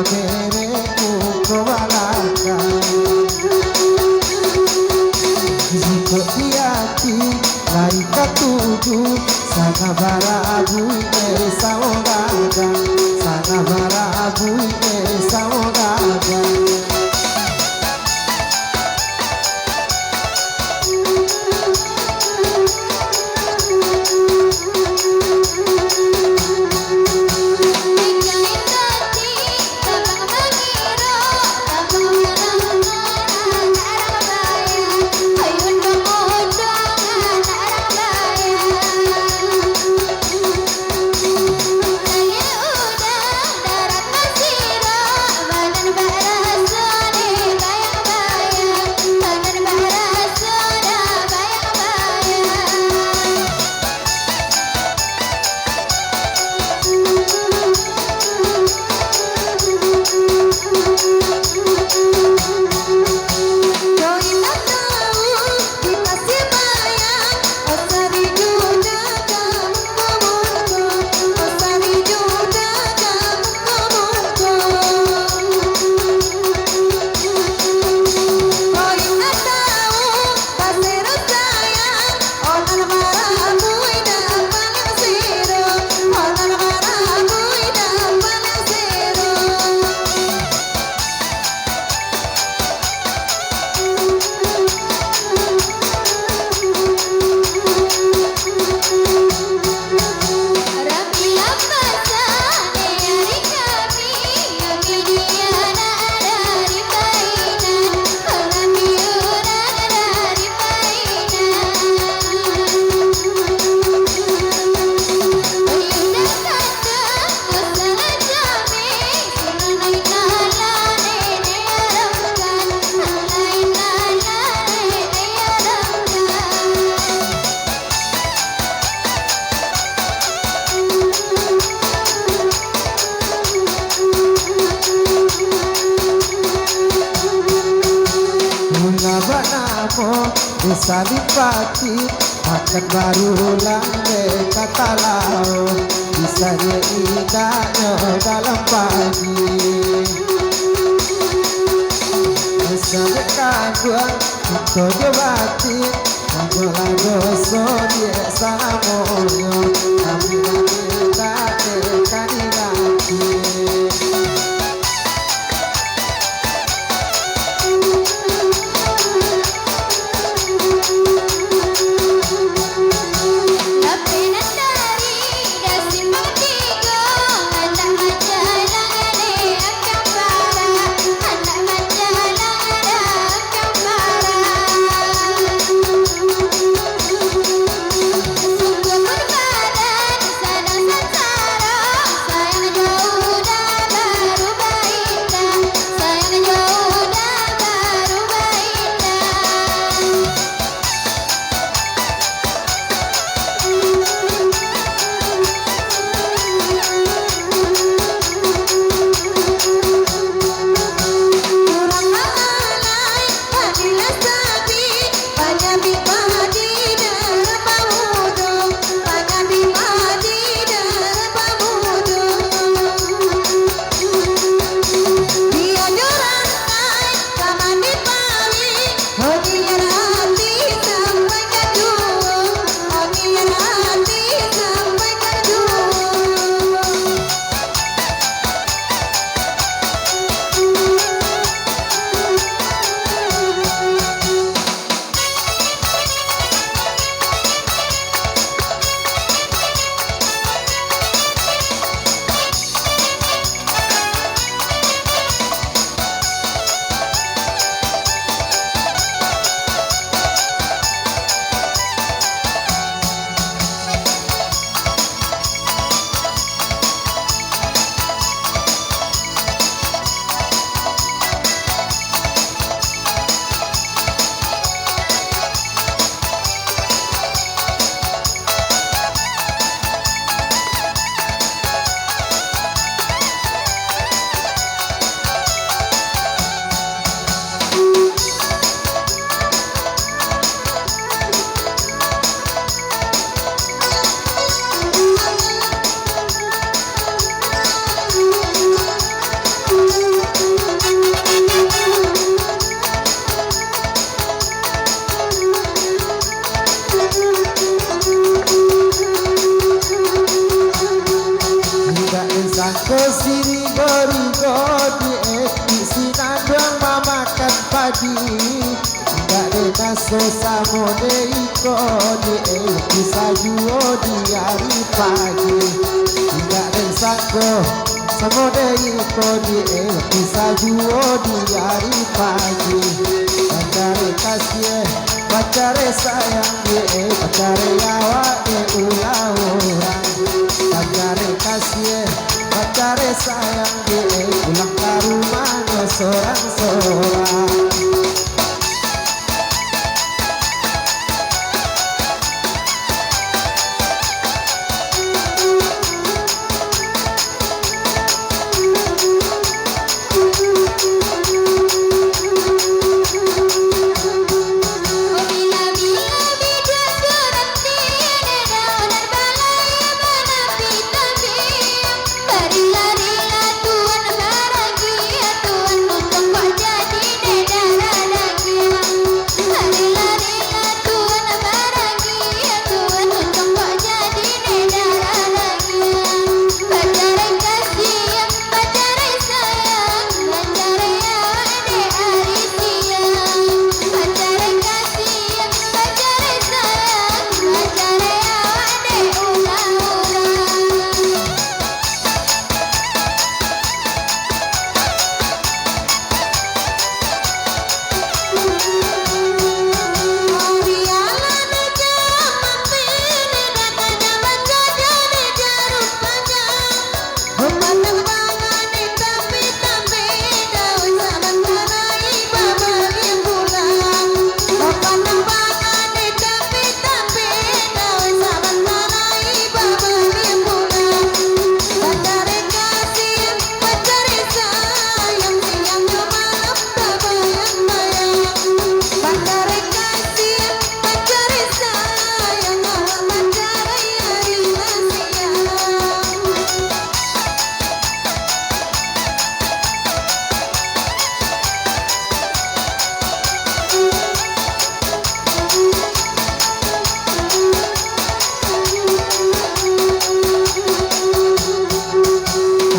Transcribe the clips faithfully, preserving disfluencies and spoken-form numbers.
Kerek muko balakang. Jikok di ati lai katuju, sanang barabuik, eh, samo gadang. Sanang barabuik, eh, samo gadang. Mula banamo Desa Limpati, akan barulang dek kata lao, bisa dek idaknyo dalam padi. Bisa dek kaduang, kito jo batin, hanyolah doso dek salamonyo, tapi nan indak dek ka diganti. Rigo-rigo di epik sinanduang mamakan padi. Indak den raso samo dek iko di epik sajuo di ari pagi. Indak den sangko samo dek iko di epik sajuo di ari pagi. Pancari kasih, pancari sayang, di epik pancari awak dek ulah urang. Pancari kasih, pancari sayang, di epik pulang ka rumahnyo sorang-sorang.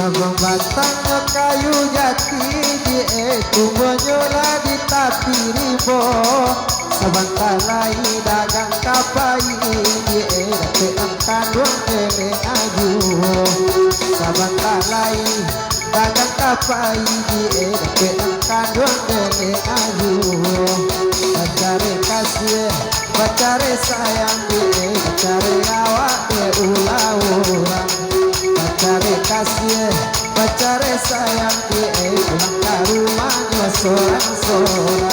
Abang batangnyo kayu jati, di eh, tumbuahnyo lah di tapi ribo. Sabanta lai dagang kapai, di eh, dapek nan kanduang nenek ayu. Sabanta lai dagang kapai, di eh, dapek nan kanduang nenek ayu. Pancari kasih, pancari sayang, di eh, pancari awak dek ulah urang. Pancari kasih, pancari sayang, di eh, pulang ka rumahnyo sorang-sorang.